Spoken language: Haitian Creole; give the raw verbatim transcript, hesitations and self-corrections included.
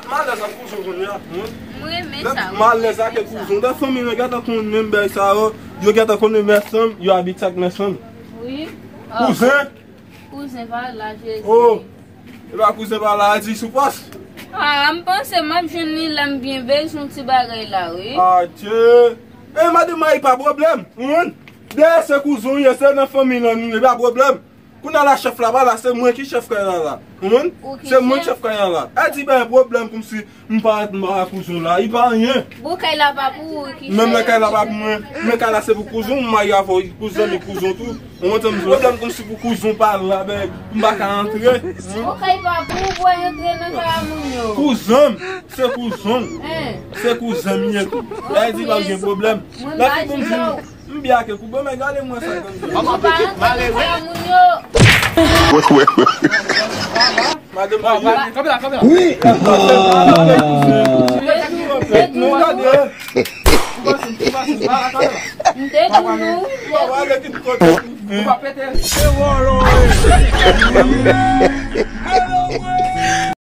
Malèz ak kouzen kounye a. M renmen sa, wi. Malèz ak kouzen. Nan fanmi mwen gentan konn menm bagay sa yo. Yo gentan konnen mèsanm, yo abitye ak mèsanm. Wi. Kouzen. Kouzen pa la, Jezi. Oh. E pa kouzen pa la, a di sou pòs. Ah, m panse m ap jwenn li lè m byen bezwen ti bagay la, wi. Adye. E madanm mwen pa pwoblèm. Ou konprann? Dèyè se kouzen, se nan fanmi lan nou, e pa pwoblèm. Kounye a la chèf la pa la, se mwen ki chèf kay la la. Ou konprann? Se mwen chèf kay la la. E di ben pwoblèm kòmsi m pa ret m pa kouzen la, li pa anyen. Bon, kay la pa pou ou, ki menm lè kay la pa pou mwen, men kay la se pou kouzen, m marye avè w, kouzen, li kouzen tou. Ou konprann sa m di w? Pwoblèm kòmsi pou kouzen pa la, ben, m pa ka antre. Bon, kay pa pou ou, pou antre nan kay a moun yo. Kouzen, se kouzen. Se kouzen m ye tou. E di pa gen pwoblèm. Mwen pa di w. M byen ak koube, men gade mwen sa konn fè. Ou pa antre nan kay moun yo. Wè, wè, wè. Madanm, kanpe la, kanpe la. Wi. Nou gade. M te di nou. Ou pa pete. Se vòlò.